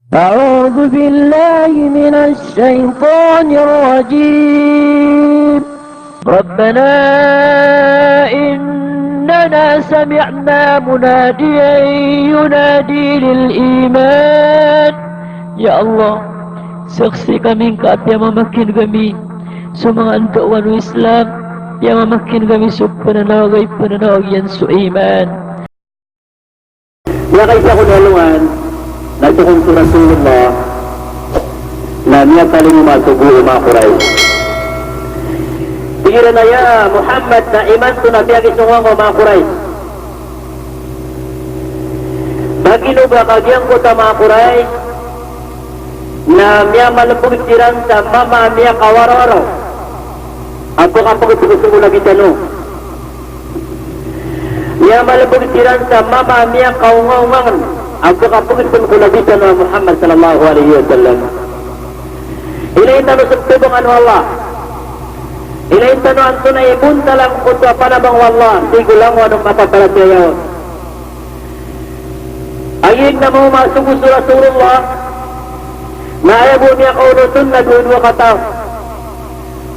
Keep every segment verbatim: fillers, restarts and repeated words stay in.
أعوذ بالله من الشيطان الرجيم. ربنا إننا سمعنا مناديا ينادي للإيمان. Ya Allah, saksi kami ngka a piyamamakineg ami so manga ndao o Islam, piyamamakineg ami so pananawag a ipananawag iyan so iman. Miyakaisa ko na alongan na so kon so Rasulullah na miyatalingoma so bo o manga Quraysh. Tig iran a, "Ya Muhammad, na imanto na piyakisongowan ko manga Quraysh. Ba kino ba ka giyangkoto a manga Quraysh na miyamalebeg siran sa mama a miyakawarawaraw a pekapeged ko Nabi tano?" Miyamalebeg siran sa mama a miyakaongaongangen a pekapeged ko Nabi tano a Muhammad sallallahu alaihi wasallam. Ilay tano so tebangan o Allah. Ilay tano antonaa i bontal angkoto a panabang o Allah sii ko langowan o manga paratiyaya on. Aya tig iyan a mawma so bo so Rasulullah na aya bo miyakaonot on na dowa-dowa kataw.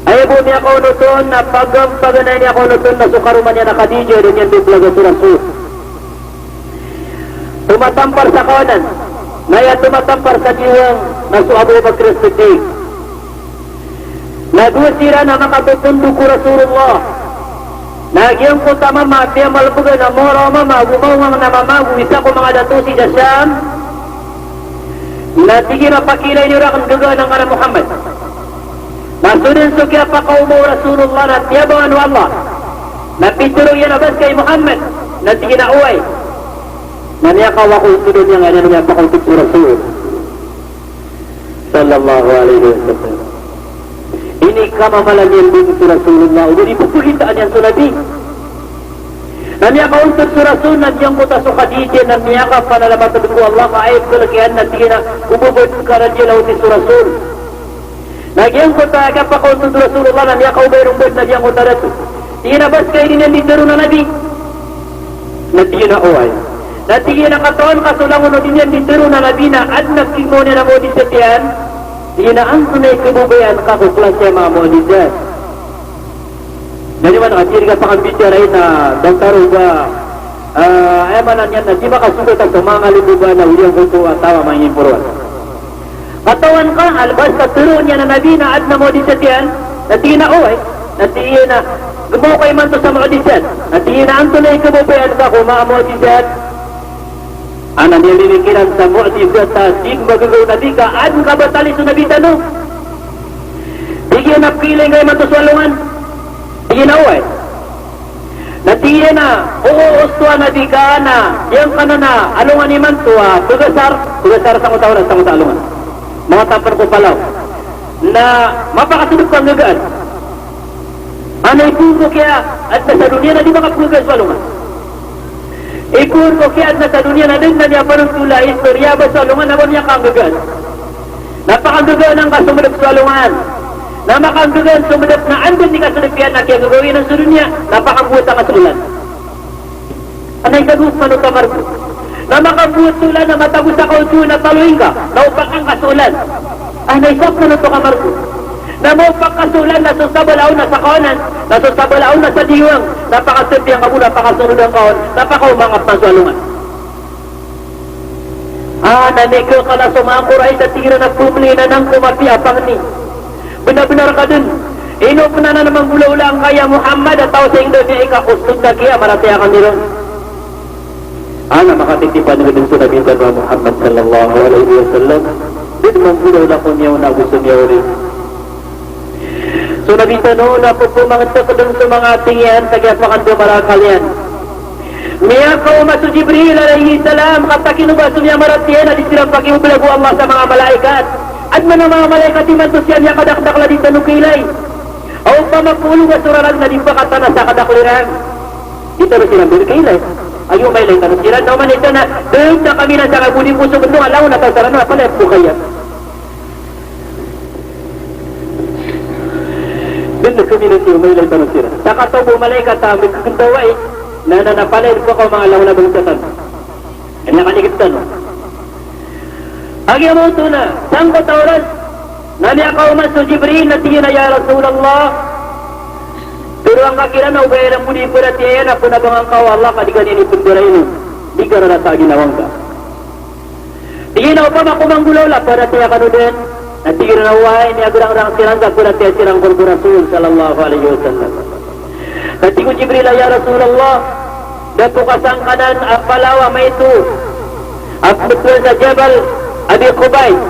Aya bo miyakaonot on na paganay-paganay a miyakaonot on na so karoma niyan a Khadijah, da niyan di belaga so Rasul. Tomatampar sa kawanan, na aya tomatampar sa diwang na so Abu Bakr As-Siddiq. Na dowa siran a makatotondog ko Rasulullah. Na giyangkoto a mama a piyamalebegan a mawaraw a mama, ago maongang a mama, ago isa ko manga dato sii sa Sham. Na tig iyan a pakiilay niyo raken, gegaan angkanan a Muhammad. Na so den so kiyapakaoma o Rasulullah na tiyabangan o Allah. Na pitharo iyan a ba seka i Muhammad? Na tig iyan a oway. Na miyakawa ko so den iyan a miyapakaotod so Rasul sallallahu alaihi wasallam. Inikamamala niyan den so Rasulullah, o di pepakitaan iyan so Nabi. Na miyakaotod so Rasul na giyangkoto a so Khadijah na miyakapanalamat den ko Allah ka aya pelek iyan na tig iyan a oba ba den ka radiyallahu anha so Rasul. Na giyangkoto a kiyapakaotod o Rasulullah na miyakaobay ron bo na giyangkoto a dato. Tig iyan a ba seka i di niyan di tharoon a Nabi? Na tig iyan a oway. Na tig iyan a katawan ka so langon o di niyan di tharoon a Nabi na aden a kimo niyan a mu'jizat iyan? Tig iyan a antonaa i kababayaan ka ko klasi a manga mu'jizat? Na di man a tig iyan a pakambicara iyan a bantaro ba, ah, aya maana niyan na di makasogat a so manga limo ba na o giyangkoto a taw a mangimporoan. Katawan ka a ba seka tharoon iyan a Nabi na aden a mu'jizat iyan? Na tig iyan a oway. Na tig iyan a gmaw ka imanto sa mu'jizat. Na tig iyan a antonaa i kababayaan ka ko manga mu'jizat? Ana niyan linikiran sa mu'jizat a di magagaw o Nabi ka aden kabatali so Nabi tano. Tig iyan a pekiilay ngka imanto so alongan? Tig iyan a oway. Na tig iyan a, oo, osto a Nabi ka na giyangkanan a alongan imanto a pegasar, pegasar sangkoto a oras, sangkoto a alongan. Manga tapen ko Palaw. Na mapakasodep ka nggagaan. Ana ipoon ko kiya aden sa doniya na di makapenggagaan so alongan. Ipoon ko kiya aden sa doniya na da den a miyapanothol a istoriya a ba so alongan na ba miyakanggagaan. Na pakanggagaan angka so medep so alongan. Na makanggagaan so medep na anda i kasodep iyan na kiyanggagaw iyan so doniya, na pakambowat angka so olan. Ana isa dosman oto a margo. Na makambowat so olan na matago sa kaoto na taloy ngka, na opak angka so olan. Ana isa pman oto a margo. Na maopak ka so olan na so sabala on na sa kawanan, na so sabala on na sa diwang, na pakasapiya ngka bo na pakasonod angka on, na pakaoma ngka pman so alongan. Ah, na mikakala so manga Quraysh a tig iran a pemelinan angko mapiya a pangni. Benar-benar ka den. Ino pman anan a manggolawla angka ya Muhammad a taw sa inged a miyakakosod na kiyamaratiyaya ka niron. Ah, na makatitipan den so Nabi tano a Muhammad sallallahu alaihi wasallam. Den manggolawla ko miyaona ago so miyaori. So Nabi tano na pepemangtek den so manga ating iyan sa kiyapakandamar a akal iyan. Miyakaoma so Jibril alayhis salam, ka ta kino ba so miyamaratiyaya na di siran pakibebelag o Allah sa manga malaikat. Aden man a manga malaikat imanto siya miyakadakdakl a di tano kailay. Aw opama ko olog a so rarag na di pakatana sa kadakl iran. Di tano siran ben kailay. Ayo mailay tano siran, na oman i tana, dn na kami na sa kabodi ko so bendong a langon a taw sa rano a palaya ko kaya. Dn na kami na siran, mailay tano siran. Sa kataw bo malaikat a migkagndawai, na, na, na palaya ko kaw manga langon a bangsa tano. Aya kanikt tano. Agi amay oto na sangkoto a oras na miyakaoma so Jibril na tig iyan a, "Ya Rasulullah, toroa ngka kiran a o ba iran bo di paratiyaya na pnabangan ka o Allah ka di ka niyan ipndarainon, di ka rarata a ginawa ngka." Tig iyan a, "Opama ko manggolawla, paratiyaya kano dn?" Na tig iran a, "Oway, miyagrang-rang siran sa paratiyaya siran ko Rasul sallallahu alaihi wasallam." Na tig o Jibril a, "Ya Rasulullah, dato ka sangkanan a palaw a maito a pmbtowan sa Jabal Abi Qubays,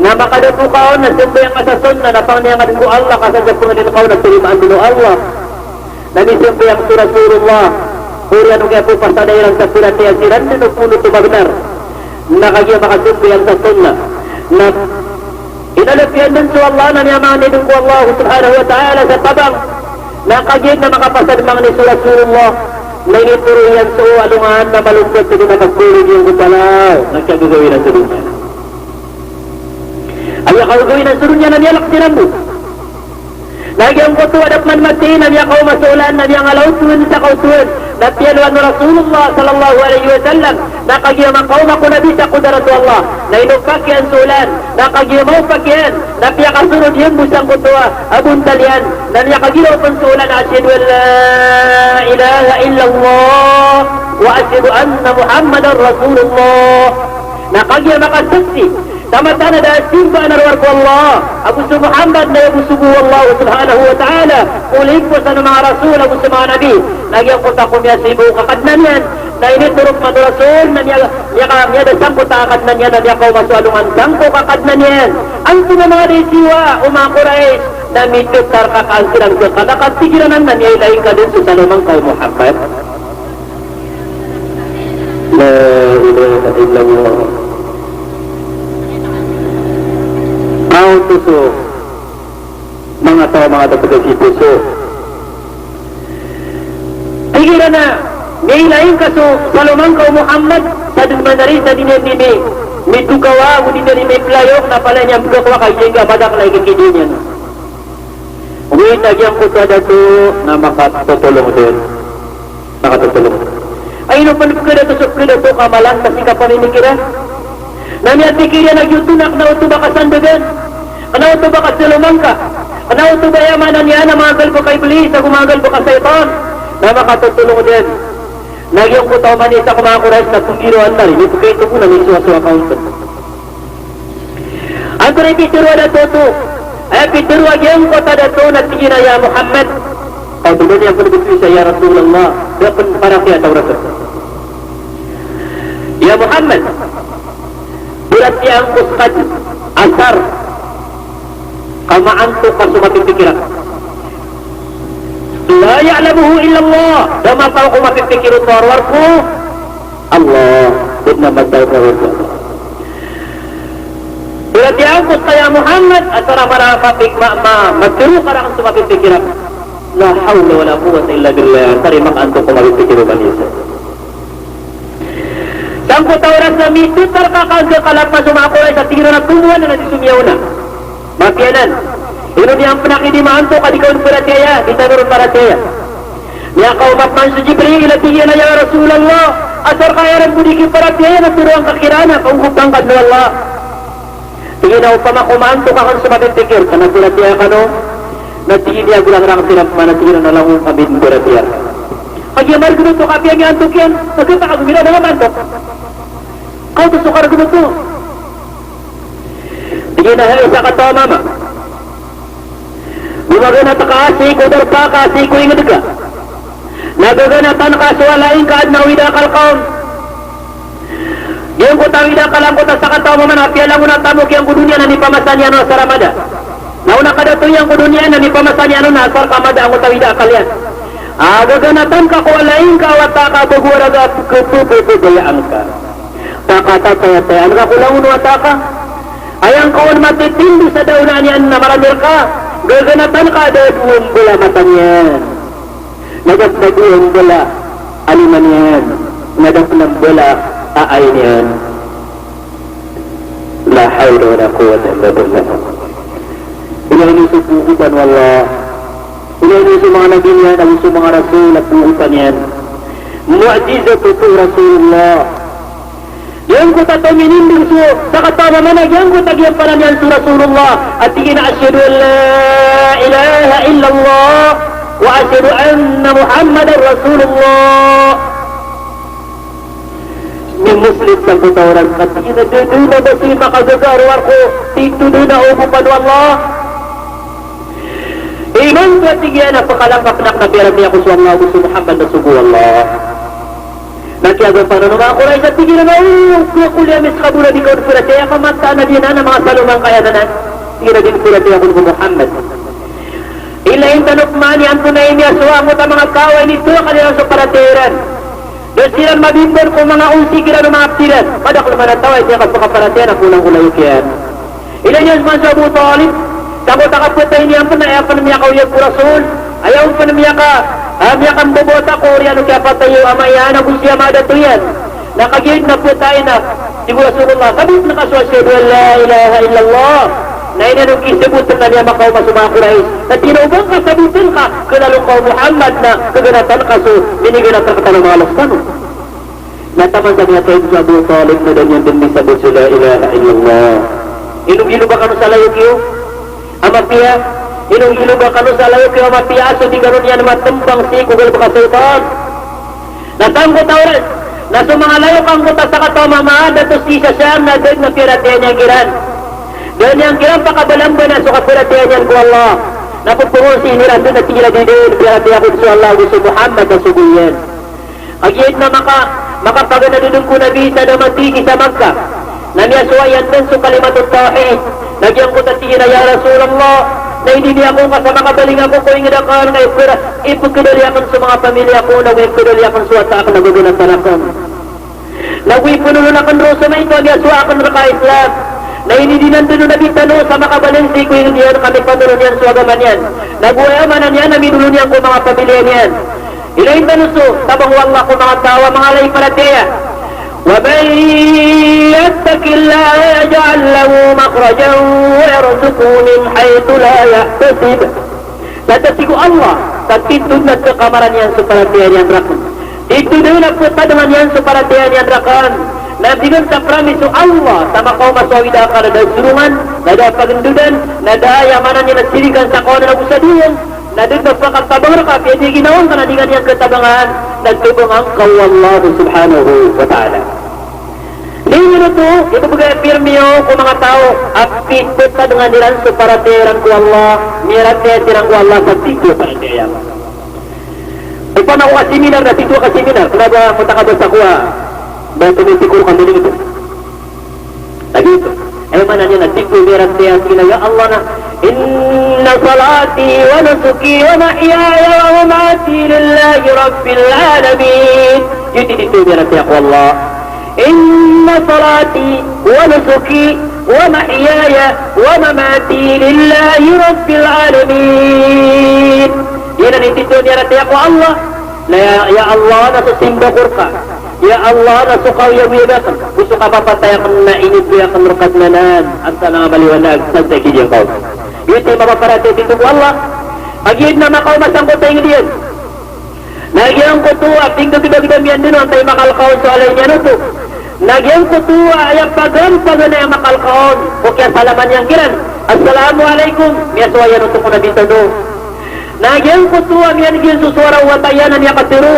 na makadato ka on na sambayang ka sa sunnah, na pangni angka dn ko Allah ka sa pangnin ka on na tarimaan dn o Allah." Na misambayang so Rasulullah, oriyan o kiyapopasada iran sa paratiyaya siran dn o poon oto a bnar. Na kagiya makasambayang sa sunnah, na inalap iyan dn so Allah, na miyamangni dn ko Allah subhanahu wa ta'ala sa tabang. Na kagiya na makapasad mangni so Rasulullah, na initoro iyan so alongan na malompat sa dn a pagkoro niyan ko palaw na kiyagagawii na sa doniya. Aya kagagawii na sa doniya na miyalak siran bo. Na giyangkoto a da pman mathay na miyakaoma so olan na miyangala oto on sa kaoto on, na piyalowan o Rasulullah sallallahu alaihi wasallam, na kagiya makaoma ko Nabi sa kodarat o Allah, na inopak iyan so olan, na kagiya maopak iyan, na piyakasorod iyan bo sangkoto a bontal iyan, na miyakagiraw pn so olan a, "Ashhadu an la ilaha illallah wa ashhadu anna Muhammadan Rasulullah." Na kagiya makasaksi sa mataan a da a simbaan a rowar ko Allah ago so Muhammad na aya bo sogo o Allah subhanahu wa ta'ala, ko limpos a manga rasul ago so manga nabi, na giyangkoto a komiyasoy bo ko kakadnan iyan, na initoro pman o Rasul na miya, miya, miyada sangkoto a kakadnan iyan, na miyakaoma so alongan sangkoto a kakadnan iyan. Antonaa manga da i siyowa o manga Quraysh, na mitotar ka kaan siran, ka na katig iran a, na miyailay ngka dn so saloman ka o Muhammad. La ilaha illallah. Kaoto so manga taw a manga taw a pagasiposo. Tig iran a, miyailay ngka so saloman ka o Muhammad, sa dn manari sa di niyan di mi, mitokawa, go di niyan di miplayo, na palaya niyan pkhakowa ka aya madakl a ikakidi niyan. Oway, na giyangkoto a dato na makatotolong dn. Makatotolong. Ay, ino pn pkhadato so pkhadato ka malantas i kapamimikir iyan. Na miyapikir iyan a giyoto na kna oto ba ka sandagan, kna oto ba ka saloman ka, kna oto ba aya maana niyan a manga galbk a Iblis ago manga galbk a shaytan. Na makatotolong dn. Na giyangkoto a oman i isa ko manga Quraysh na pnggiraw a tari, di pkhaito ko na misowasowa ka on. Antonaa i pitharo a dato oto? Aya pitharo a giyangkoto a dato na tig iyan a, "Ya Muhammad." Kaoto dn iyan pnggiraw sa, "Ya Rasulullah, da pn paratiyaya taw rka." "Ya Muhammad, paratiyayaan ko ska dn asar ka maanto ka so mapipikir ako. La ya'lamuhu illallah, da mataw ko mapipikir oto a rowar ko Allah, da dn a mataw ko rowar ko Allah. Paratiyayaan ko ska, ya Muhammad, asar a mara mapik ma, ma, matharo ka rakn so mapipikir ako." La hawla wala quwwata illa billah, asar i makaanto ko mapipikir o manosiya. Sangkoto a oras na mitotar ka kaan sa kalapa so manga Quraysh a tig iran a tomo anan a di so miyaona. Mapiya anan. Ino niyan pn a kidi maanto ka di ka on paratiyaya, di tano ron paratiyaya. Miyakaoma pman so Jibril a tig iyan a, "Ya Rasulullah, asar ka aya ran bo di kiparatiyaya na toroa ngka kiran a kaogopan ka dn o Allah." Tig iyan a, "Opama ko maanto ka kn so mapipikir, kna paratiyaya kano?" Na tig iyan a, "Gorangrang siran pman a tig iran a langon kami dn paratiyaya." Kagiya margn oto ka apiya miyaantok iyan, na khapakay ago mira na maantok. Kaoto so kargn oto. Tig iyan a, "Hay sakataw a mama, go maganat ka sii ko darpa ka, sii ko ingd ka, na gaganatan ka so walay ngka a adn a awid a akal ka on." Giyangkoto a awid a akal angkoto a sakataw a mama na apiya langon a tamok iyan ko doniya na mipamasa niyan on asar a mada. Na o na kadato iyan ko doniya na mipamasa niyan on asar ka mada angkoto a awid a akal iyan. A gaganatan ka ko walay ngka a wata ka, bago a raga a pkhapapabayaan ka. Pakatatayatayaan ka ko langon o wata ka. Aya ngka on matitindo sa daonaan iyan na marani rka, gaganatan ka a da a dowa mbala a mata niyan, na da pn a dowa mbala a lima niyan, na da pn a mbala a ain iyan. La hawla wala quwwata illa billah. Ilay niyo so pogopan o Allah. Ilay niyo so manga nabi niyan ago so manga rasul a pogopan iyan. Mu'jizat oto o Rasulullah. Giyangkoto a taw minindeg so sakataw a mama na giyangkoto a giyampanan iyan so Rasulullah, a tig iyan a, "Ashhadu an la ilaha illallah wa ashhadu anna Muhammadan Rasulullah." Mimuslim sangkoto a orang, ka tig iyan a da dn a ba sii makagaga a rowar ko titho dn a ogopan o Allah. Imanto a tig iyan a pkalangkap akn a piyaratiyaya ko so Allah ago so Muhammad na sogo o Allah. Na kiyagampanan o manga Quraysh a tig iran a, "O, kiyakoliya mi ska bo na di ka on piyaratiyaya, ka mataan a di anan a manga salomangkaya anan." Tig iran a, "Di piyaratiyaya ko ko Muhammad." Ilay tano pman i antonaa i miyasowa angkoto a manga kawa a initokalan iran so paratiyaya iran. Da siran mabimban ko manga onsik iran o manga pd iran. Madakl man a taw a aya kapakaparatiyaya na kolangkola iyan. Ilay niyan so Abu Talib, sangkoto a kapatay niyan pn na aya pn miyakaoyag ko Rasul, aya pn miyaka, ah, miyakambobota ko oriyan o kiyapatay o ama iyan ago si ama a dato iyan. Na kagiya na patayan na, tig o Rasulullah, sabotn ka so ashhadu an la ilaha illallah. Na aya niyan on kisabotn na miyamakaoma so manga Quraysh. Na tig iyan a o ba ngka sabotn ka, kalalo ngka o Muhammad na kaganatan ka so miniganat rktano a manga loks tano. Na taman sa miyatay so Abu Talib na da niyan dn misabot so la ilaha illallah. Ino nggiloba kano sa layok iyo a mapiya? Ino nggiloba kano sa layok iyo a mapiya a so di kano niyan matmbang sii ko galbk a shaytan? Na sangkoto a oras na so manga layok angkoto a sakataw a mama a dato sii sa Sham na da dn a piyaratiyaya niyan kiran. Da niyan kiran pakabalambanaa so kapiyaratiyaya niyan ko Allah. Na pphangosii niran dn a tig iran a di dn piyaratiyaya ko so Allah ago so Muhammad a sogo iyan. Kagiya na maka, makapaganad dn ko Nabi sa da matiki sa Makkah. Na miyasowa iyan dn so kalimatut tawhid. Na giyangkoto a tig iyan a, "Ya Rasulullah, na inidiniya ko ngka sa makabaling ako ko ingd akn ka ipkadali akn so manga pamilya ko, nago ipkadali akn so wata akn ago ganatan akn. Nago ipnolon akn roo so maito a miyasowa akn rka a Islam." Na inidinan dn o Nabi tano sa makabaling sii ko ingd iyan ka mipanolon iyan so agama niyan. Nago aya maana niyan na minolon iyan ko manga pamilya niyan. Ilay tano so tabang o Allah ko manga taw a manga lay paratiyaya. "Wa man yattaqillaha yaj'al lahu makhrajan wa yarzuqhu min haythu la yahtasib." Sa tig o Allah, sa titho dn a pkamaran iyan so paratiyaya niyan rakn. Titho dn a ptadngan iyan so paratiyaya niyan rakn. Na tig iyan sa promise o Allah, sa makaoma so awid a akal a da sorongan, na da pagndodan, na da aya maana niyan na sirikan sa kawanan ago sa diyang, na da dn a pakatabang rka, apiya di ginawa ngka na di ka niyan katabangan, na tabangan ka o Allah subhanahu wa ta'ala. Di niyo oto ibgay a pirmiyo ko manga taw a piptadngan iran so paratiyaya iran ko Allah, miyaratiyaya siran ko Allah sa titho a paratiyaya. Opama ko ka seminar na titho ka seminar, kna ba ko takabasa ko a, ba titho ko ka mani ito. Lagid oto. Aya maana niyan na titho, miyaratiyaya siran a, ya Allah na, "Inna salati wa nusuki wa mahyaya wa mamati lillahi rabbil alamin." Giyoto i titho, miyaratiyaya ko Allah. "Inna salati wa nusuki wa mahyaya wa mamati lillahi rabbil alamin." Giyanan i titho a miyaratiyaya ko Allah. Na ya, ya Allah, na so simba ko rka, ya Allah, na so kaoyagoyag akn go so kapapatay akn na inibgay akn rka dn anan a sanang a maliwanag sa giyangkoto. Giyoto i mapaparatiyaya a titho ko Allah. Kagiya na makaoma sangkoto a ingd iyan. Na giyangkoto a pinggdagdam iyan dn o antaa i makalkaon so alay niyan oto. Na giyangkoto a aya paganay paganay a makalkaon ko kiyasalaman iyan kiran, "Assalamu alaikum." Miyasowa iyan oto ko Nabi tano. Na giyangkoto a miyan'g iyan so sowara o wata iyan a miyakatharo.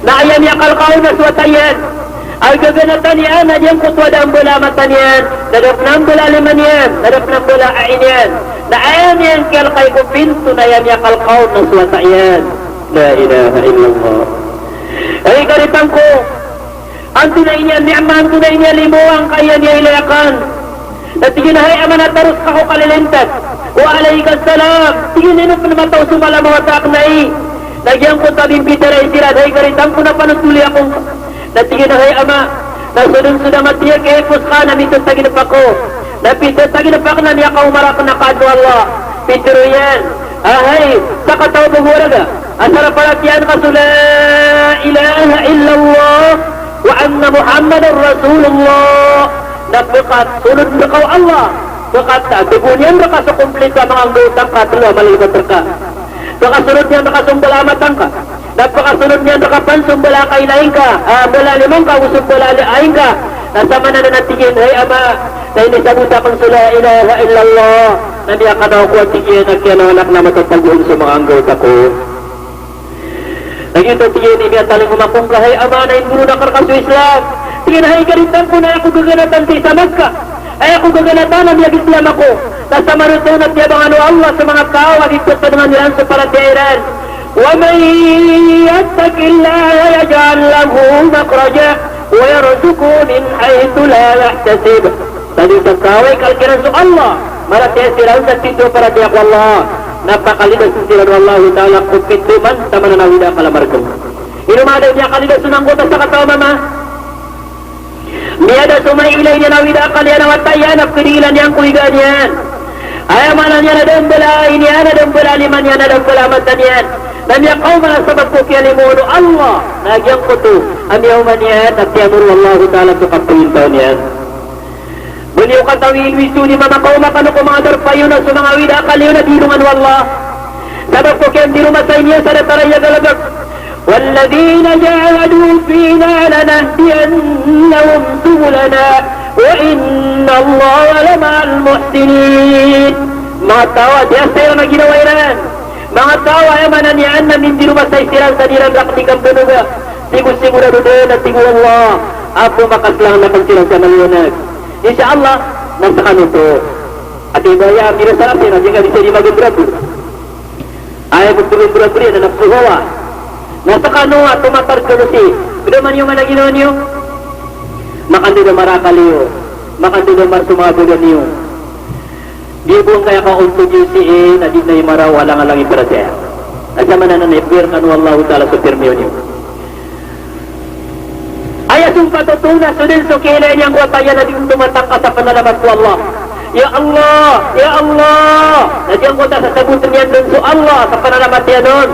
Na aya miyakalkaon na so wata iyan a gaganatan iyan, na giyangkoto a da mbala a mata niyan, na da pn mbala a lima niyan, na da pn mbala a ai niyan. Na aya niyan kiyalkay ko pinto na aya miyakalkaon na so wata iyan. La ilaha illallah. Hay karitan ko, antonaa i niyan ni'mat, antonaa i niyan limo angkaya niyan ilay akn. Na tig iyan a, "Hay ama, na taros ka ko kalilintas." "Wa alaikas salam." Tig iyan a, "Ino pn mataw so mala a mawata akn ai?" Na giyangkoto a bimbitaray siran, "Hay karitan ko, na panotholi ako ngka." Na tig iyan a, "Hay ama, na so dn so da mathay a kiyaipos ka na mitataginp ako. Na pitataginp akn na miyakaoma rakn a kaadn o Allah." Pitharo iyan a, "Hay sakataw a bago a raga, asar a paratiyayaan ka so la ilaha illallah wa anna Muhammadan Rasulullah, na pkasonod rka o Allah, pkatatago niyan rka so komplito a manga anggawta ngka a tlo a malilipat rka. Pkasonod niyan rka so mbala a mata ngka, na pkasonod niyan rka pn so mbala a kailay ngka, a, mbala a lima ngka, ago so mbala a ai ngka, Na samanan a tig iyan, hay ama, na inisabot akn so la ilaha illallah, na miyakanaw ako a tig iyan a kiyanawag akn a matatago on so manga anggawta ko. Na giyoto tig iyan i miyatalingoma ko ngka, hay ama, na inboron akn rka so Islam. Tig iyan a hay karitan ko na aya ko gaganatan sii sa Makkah, aya ko gaganatan a miyag-Islam ako. Na samaroto na tiyabangan o Allah so manga taw a di pphadngan iran so paratiyaya iran. Wa man yattaqillaha yaj'al lahu makhraja wa yarzuqhu min haythu la yahtasib. Sa dn sa taw a ikalk iran so Allah, maratiyaya siran sa pito a paratiyaya ko Allah, na pakalidasen siran o Allahu Ta'ala ko pito man sa manan a awid a akal a margn. Ino maana i miyakalidas on angkoto a sakataw a mama? Miyada so mailay niyan a awid a akal iyan a wata iyan a pkadiilan iyan ko iga niyan. Aya maana niyan na da mbala a ai niyan, na da mbala a lima niyan, na da mbala a mata niyan. Na miyakaoma na sabap ko kiyalimoon o Allah, na giyangkoto a miyaoma niyan na tiyamor o Allahu Ta'ala so kapointaw niyan. Ba niyo katawi i ino i mama ka oma kano ko manga darpa iyo na so manga awid a akal iyo na di ilongan o Allah. Sabap ko kiyandiromasa iyan sa datar a iyagalagak. Walladhina jahadu fina lanahdiyannahum subulana wa innallaha lama'al muhsinin. Manga taw a diyasa iran a ginawa iran. Manga taw a aya maana niyan na mindiromasa siran sa di iran rakn di kambanoga. Tig o sigurado dn a tig o Allah a pmakaslang akn siran sa maliwanag. Insha Allah, na skano oto. Ati ba aya mirasarap iyan a di nga di sa di magambrabr. Aya bo pagambra-bra iyan na pkhawa. Na skano a tomatar kano sii. Pd a man iyo man a ginawa niyo. Makandadamar a akal iyo. Makandadamar so manga badan iyo. Di bo ngka aya kaontog iyo sii na di na imaraw a langalang i paratiyaya. Na samanan a ipgr kano o Allahu Ta'ala so pirmiyon iyo. Aya sompat oto na so dn so kiilay niyan ko wata iyan a di on tomatangka sa panalamat ko Allah. Ya Allah, ya Allah. Na giyangkoto a sasabotn iyan dn so Allah sa panalamat iyan on.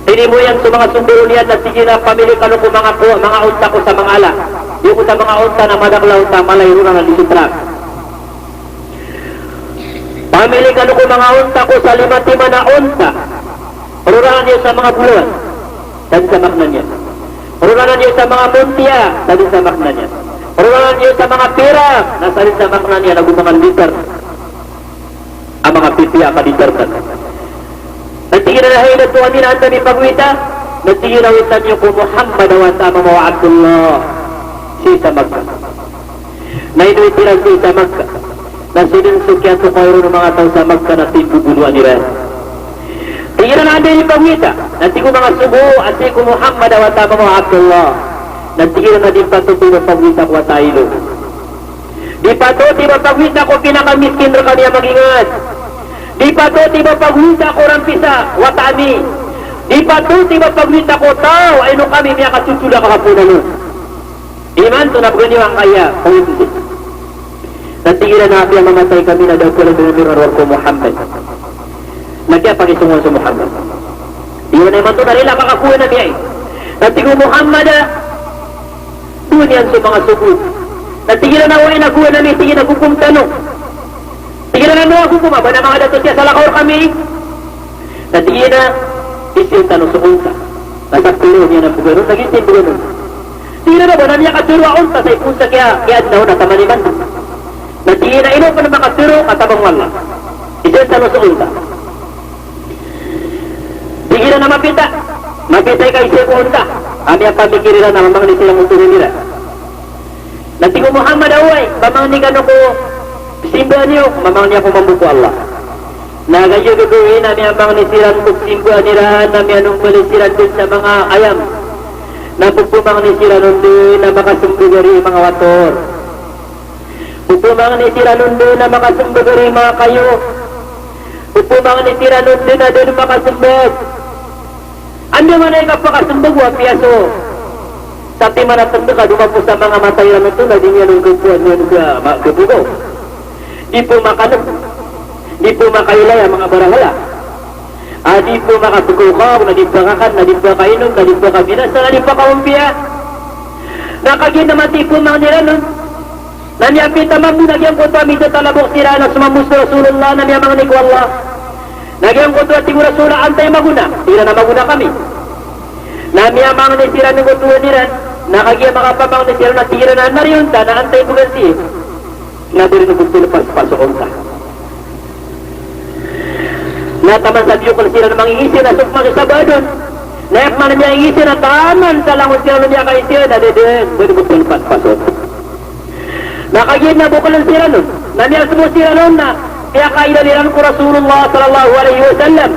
Tinimo iyan so manga somboro niyan na tig iyan a pamili kano ko manga ko, manga onta ko sa manga ala. Giyangkoto a manga onta na madakl a onta, mala i roo na di so trak. Pamili kano ko manga onta ko sa lima timan a onta. Roraan iyo sa manga bolawan, sa dn sa makna niyan. Roraan iyo sa manga montiya, sa dn sa makna niyan. Roraan iyo sa manga pirak, na sa dn sa makna niyan ago manga litar a manga pipiya a kalitar tano. Na tig iyan a hay dato ami, na anda mi pagwita? Na tig iyan a witan iyo ko Muhammad a wata a mama o Abdullah sii sa Makkah. Na inowit iran sii sa Makkah. Na so dn so kiyatokawi ron o manga taw sa Makkah na timbobonoan iran. Tig iran a anda i pagwita? Na tig o manga sogo a sii ko Muhammad a wata a mama o Abdullah. Na tig iran a di patot i ba pagwita ko wata ilo. Di patot i ba pagwita ko pinakamiskin rkami a magingad. Di patot i ba pagwita ko rampisa wata ami. Di patot i ba pagwita ko taw a ino kami miyakatotol a kakaponan on. Imanto na bgan iyo angkaya pangototi. Na tig iran a apiya mamatay kami na da ko lagid a mira rowar ko Muhammad. Na kiyapangisongan so Muhammad. Iyan a imanto na rila ka kakowan ami ai. Na tig o Muhammad a, doon iyan so manga sogo. Na tig iran a oway na kowan ami, tig iyan a gokom tano. Tig iran a ano a gokom a ba na manga dato tiya salakaw rkami. Na tig iyan a isiyo tano so onta. Na sa pilo niyan a bgan on, na giyoto i bgan on. Tig iran a ba na miyakatero a onta sa ipoon sa kiya, kiyaadna on a taman imanto. Na tig iyan a ino pn makatero, katabang o Allah. Isiyo tano so onta. Tig iran a mapita. Mapita i kaisiyo ko onta. A miyapamikir iran a mamangni siran o tongan iran. Na tig o Muhammad a oway, pamangni kano ko simbaan iyo, mamangni ako mambo ko Allah. Na kagiya gagawii na miyamangni siran ko simbaan iran, na miyanombali siran dn sa manga ayam. Na pphmangni siran on dn a makasmbag ari manga wator. Pphmangni siran on dn a makasmbag ari manga kayo. Pphmangni siran on dn a da dn makasmbag. Andamanaya i kapakasmbag o apiya so satiman a tndg a domapo sa manga mata iran oto na di niyan on kapowan niyan ka, ma-, kapogaw. Di pmakanog, di pmakailay a manga barahala. A di pmakapkaokaw, na di pakakan, na di pakainom, na di pakabinasa, na di pakaompiya. Na kagiya na mati pmangni iran on. Na miyapita mambo na giyangkoto a mitatalabok siran a somambo so Rasulullah na miyamangni ko Allah. Na giyangkoto a tig o Rasul a antaa i magona? Tig iran a magona kami. Na miyamangni siran o tohan iran. Na kagiya makapamangni siran na tig iran a antaa i onta na antaa i bgan sii. Na di ron bo pphaspaso o onta. Na taman sa biyokl siran a mangingisin a so pman i sabadon. Na aya pman a miyangingisin na taman sa langon siran a miyakaisi na di, di ron bo pphaspaso o onta. Na kagiya na bokln siran on, na miyasbo siran on na piyakailay iran ko Rasulullah sallallahu alaihi wasallam.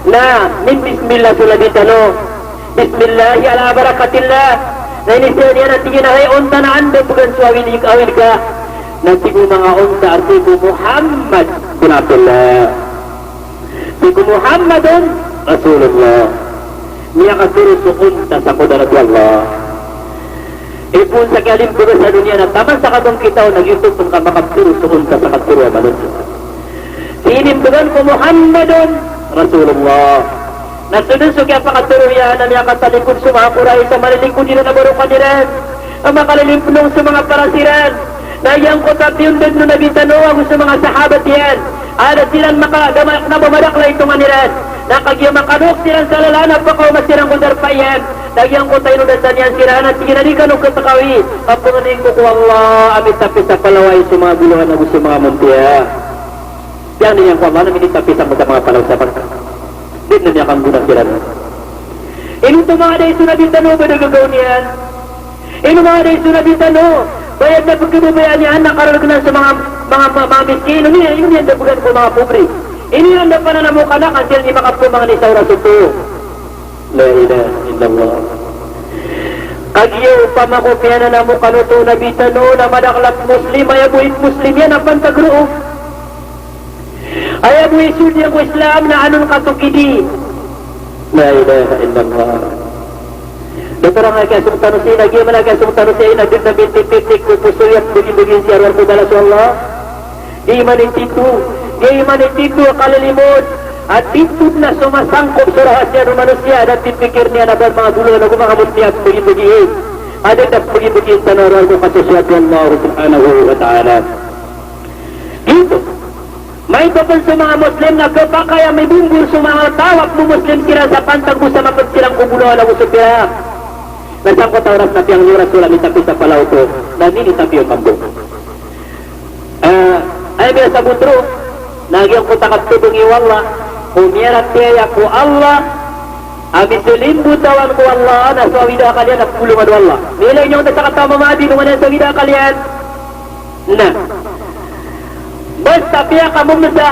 Na min-bismillah so Nabi tano. Bismillah ala barakatillah. Na iniza niyan a tig iyan a hay onta na anda bgan so awid, awid ka. Na tig o manga onta a tig o Muhammad bin Abdullah. Tig o Muhammadun Rasulullah. Miyakatoro so onta sa kodrat o Allah. Ipoon sa kiyalimbga sa doniya na taman sa kabangkit on na giyoto pn ka makaptoro so onta sa katoro a manosiya. Sii inimbgan ko Muhammadun Rasulullah. Na so dn so kiyapakatoro iyan na miyakatalikod so manga Quraysh a malilikod iran a barokan iran. A makalilimpnong so manga paras iran. Na giyangkoto a piyondad o Nabi tano ago so manga sahabat iyan. A da siran maka, da ma-, kna ba madakl a itongan iran. Na kagiya makadok siran sa lalan a pakaoma siran ko darpa iyan. Na giyangkoto a inodasan iyan siran a tig iyan a di kano khatkawi. Kapangnin ko ko Allah a mitapi sa palawai so manga golawan ago so manga montiya. Piyangni iyan ko Allah na minitapi sa manga palaw sa Makkah. Di dn a miyakanggona siran. Ino oto manga dai so Nabi tano ba da gagaw niyan? Ino manga dai so Nabi tano ba aya dn a pkhababayaan iyan na karargnan so manga, manga, manga, manga miskin? Ino niyan, ino niyan da bgan ko manga pobre? Ino iran da pananamokan a ka siran i makapamangni sa oras oto? La ilaha illallah. Kagiya opama ko piyananamokan oto o Nabi tano na madakl a Muslim, aya bo i Muslim iyan a pantag roo. Aya bo i sold iyan ko Islam na anon ka tokidi. La ilaha illallah. Da tora nga kiyasong tano sii, na giya man a kiyasong tano sii, na dn a mitipitik ko poso iyan, bagi-bagi sii a rowar ko balas o Allah. Di iman i tito, di iman i tito a kalilimod. A tito na so masangkop so rahasiya o manosiya, a da pipikir iyan a ba manga golawan ago manga montiya a bagi-bagi. A da pbagi-bagi tano a rowar ko kasosoat o Allah subhanahu wa ta'ala. Giyoto. Maito pn so manga Muslim na khapakay a mibombor so manga taw a pmo-Muslim siran sa pantag bo sa mapd siran ko golawan ago so pirak. Na sangkoto a oras na piyangni o Rasul a mitapi sa palaw oto, na minitapi on mambo. Ah, aya miyasabot roo, na giyangkoto a kaptobngi o Allah ko miyaratiyaya ko Allah a misolimbotawan ko Allah na so awid a akal iyan na pbolongan o Allah. Miyailay niyo on sa kataw a mama a di doman iyan so awid a akal iyan. Na basta piyakamamasa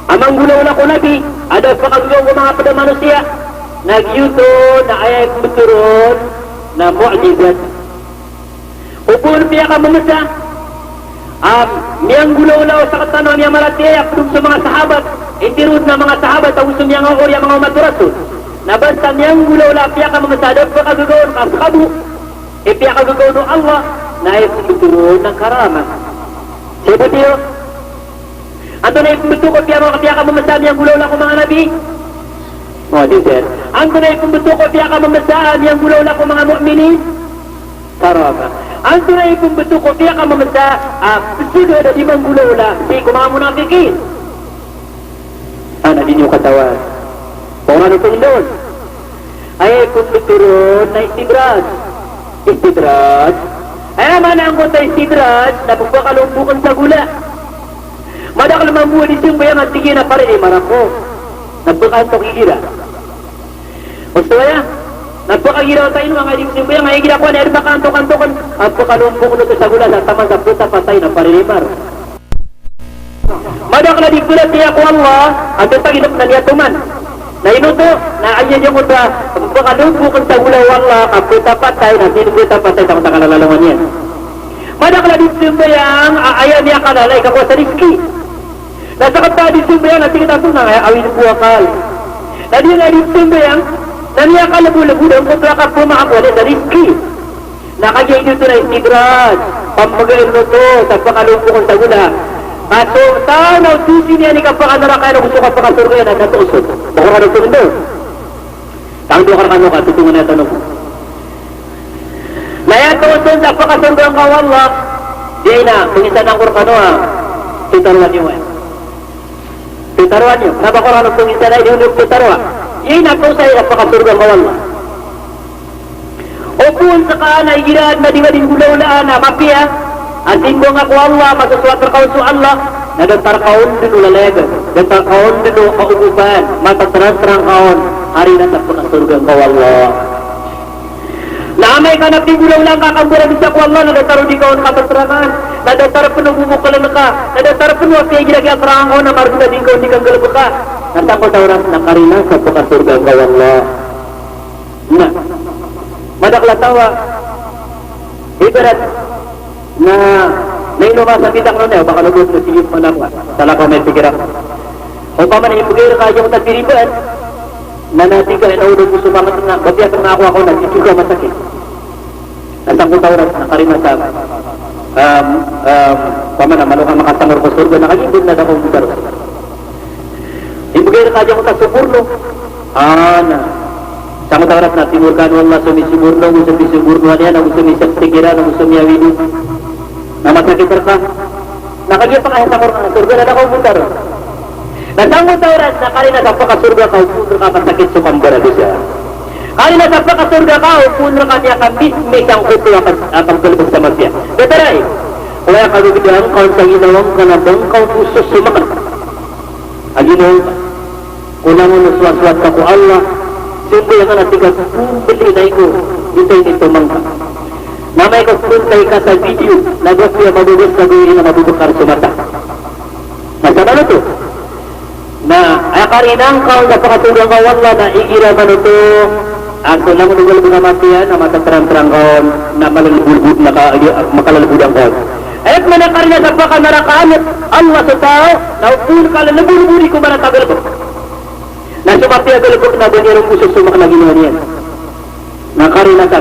a manggolawla ko Nabi a da pakagagaw ko manga pd a manosiya, na giyoto na aya ipmbtowan na mu'jizat. Opama piyakamamasa a miyanggolawla o sakatano a miyamaratiyaya a pd on so manga sahabat, intiro na manga sahabat ago so miyangaori a manga omat o Rasul. Na basta miyanggolawla a piyakamamasa a da pakagagaw on ka ska bo i piyakagagaw o Allah, na aya ipmbtowan na karamah. Sii bo tiyo. Antonaa i ipmbto ko piya-, piyakamamasa a miyanggolawla ko manga nabi? Mu'jizat. Antonaa i ipmbto ko piyakamamasa a miyanggolawla ko manga mu'minin? Karamah. Antonaa i ipmbto ko piyakamamasa a pzadn a di manggolawla sii ko manga munafikin? Ana, di niyo katawan. Ora no pindon. Aya ipmbto ron na istidraj. Istidraj. Aya maana angkoto a istidraj na pphakalombokn sa gola. Madakl mambo a di sambayang a tig iyan a paririmar ako. Na pkaantok igira. Osto aya, na pkagira o taw ino, angkai di sambayang a igira ko, na aya di pkaantok-antokn a pkalombokn oto sa gola sa taman sa pota patay na paririmar. Madakl a di pratiyaya ko Allah a tatagilep na miyatoman. Na ino oto, na aya di ako ta pkalombokn sa gola o Allah a pota patay na sii ko pota patay sa masa kalalalongan iyan. Madakl a di sambayang a aya miyakalala i kakowa sa rizki. Na sakataw a di sambayang na tig iyan a tonaa i awid ko akal. Na di na di sambayang na miyakalbodlbod angkoto a kapmakakowa niyan sa rizki. Na kagiya giyoto na istidraj, pambagaan oto sa pkalombokn sa gola. Ka so taw na oto sii niyan i kapkanaraka iyan ago so kapkasorga iyan na toos oto. Baka ka na oto ndo. Tangdo ka rkano ka, totongan iyan tano. Na aya toos on sa pkasorga ngka o Allah, di na, pngisanan ko rkano a pitaroan iyo. Pitaroan iyo. Na ba ko rkano pngisanan, di niyo pitaroa. Di na toos sa pkasorga ngka o Allah. O phoon seka na igira na di ka di nggolawlaan a mapiya a singgonga ko Allah, masosowat reka on so Allah, na datar ka on den o lalayagan, datar ka on den o kaogopan, matateranterang ka on, karina sa pekasorga ngka o Allah. Na amay ka na pinggolawlaan ka a kambarabisa ko Allah, na datar o di ka on kateterangan, na datar pen o gomokelen ka, na datar pen o apiya igira kiyaterangan ka on a margona di ngka on di kanggalebeka, na sangkoto a oras na karina sa pekasorga ngka o Allah. Na madakl a taw a ibarat na, na ino masa a bitak no niyan, o ba kano bo na sige manam ka, salakaw may pikiran. Opama na imbegay reka a giyangkoto a piriban, na na tig ka na o da bo so manget na, ba piyaken ako, ako na di tig ka masakit. Na sangkoto a oras na karina sa, em, em, opama na malo ka makasangor ko sorga na kagiya ben na da ka ombitaro. Imbegay reka a giyangkoto a soborno. A, na sangkoto a oras na timoor ka o Allah so misoborno, ago so misoborno iyan, ago so misaksik iran, ago so miyawido. Na masakit reka. Na kagiya pakasangor ka ko sorga na da ka ombitaro. Na sangkoto a oras na karina sa pekasorga ka o phoon reka a masakit so kambarabisa. Karina sa pekasorga ka o phoon reka a miyakamismis angkoto a ka-, a kanggalebek sa mapiya. Datar aya, oway, kagegedaan ka on sa ginawa ngka na ba ngka on bo sosomeken a ginawa ngka. Ko langon o sowasowat ka ko Allah, sii ko aya ngka na tig ka, "Pembeli na iko, di ta ini tomangka." Na amay ka pembeli ka sa video, na ba piya mababes ka gawii na mababekar so mata. Na sabaloto. Na aya karina ngka on sa pekasorga ngka o Allah na igira manoto a so langon o galebek a mapiya na matateranterang ka on, na malelebodlebod na ka, makalelebodang ka on. Aya pman a karina sa pekanarakaanet o Allah so taw, na o phoon ka lelebodlebodi ko marata a galebek. Na so mapiya a galebek na ba niyan ron bo sosomeken a ginawa niyan. Na karina sa,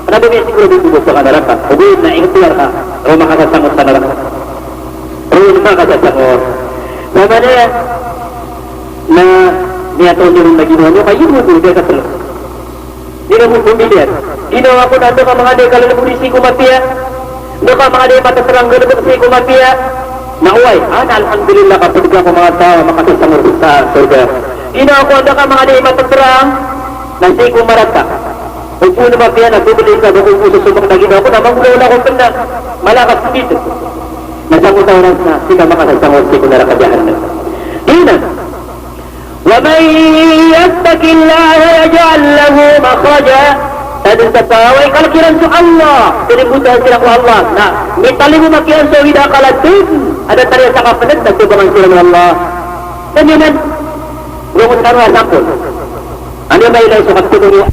kena ba miyasigorado bo ko pekhanaraka. Ogaid na ikhtiyar ka, ron makasasangor sa naraka. Ron makasasangor. Opama na, na miyatoon iyan ron a ginawa niyo, kagiya bo, di ka telo. Di ka bo pemilian. Ginawa ko na anda ka manga di kalelebodi sii ko mapiya. Anda ka manga di mataterang galebek sii ko mapiya. Na oway, a na alhamdulillah, kaped ka ko manga taw a makasasangor sa sorga. Ginawa ko anda ka manga di mataterang na sii ko marata. O phoon a mapiya na pembeli ka, ba ko bo sosomeken a ginawa ko na manggolawla ko pen na mala ka sendit. Na sangkoto a oras na sii ka makasasangor sii ko naraka jahannam. Di na. Wa man yattaqillaha yaj'al lahu makhraja. Sadn sa taw a ikalek iran so Allah, talimbota siran ko Allah, na mitalingoma kiran so wida a kala dn a datar iyan sa kapnd na tobangan siran o Allah. Anda man, rongo skano a sampol. Anda man ilay so kapthoon o